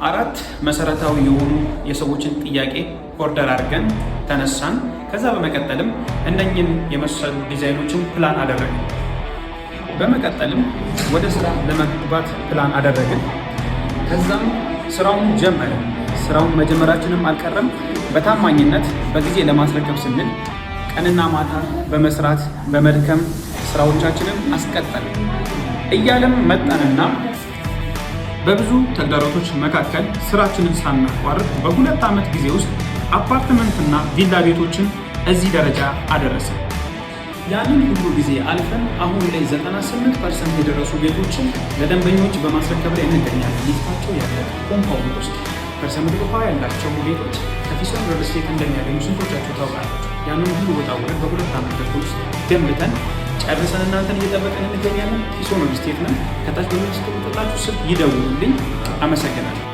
አራት መሰረታዊ የሆኑ የሰዎችን ጥያቄ order አድርገን ተነሳን። ከዛ በመቀጠልም እነኝን የመሰሉ ዲዛይኖችን ፕላን አደረግን። በመቀጠልም ወደ ስራ ለመግባት ፕላን አደረግን። ከዛም ስራውን ጀመርን። ስራውን መጀመራችንም አልቀረም። በታማኝነት በጊዜ ለማስረከብ ስንል ቀንና ማታ በመስራት በመድከም ስራዎቻችንን አስቀጠልን። እያለም መጣንና በብዙ ተግዳሮቶች መካከል ስራችንን ሳናቋርጥ በ2 ዓመት ጊዜ ውስጥ አፓርትመንትና ቪላ ቤቶችን እዚህ ደረጃ አደረስን። ያንን ሁሉ ጊዜ አልፈን አሁን ላይ 98% የደረሱ ቤቶችን ለደንበኞች በማስረከብ ላይ እንገኛለን። ሊፍታቸው ያለቀ፣ compound ውስጥ ከርሰ ምድር ውሃ ያላቸው ቤቶች ከፊሶን ሪል ስቴት እንደሚያገኙ ስንቶቻችሁ ታውቃላችሁ? ያንን ሁሉ ወጣ ውረድ በ2 ዓመት ተኩል ውስጥ ገንብተን ጨርሰን እናንተን እየጠበቀን እንገኛለን። ፊሶን ሪል ስቴት ነን። ከታች በሚያስቀምጥላችሁ ስልክ ይደውሉልኝ። አመሰግናለሁ።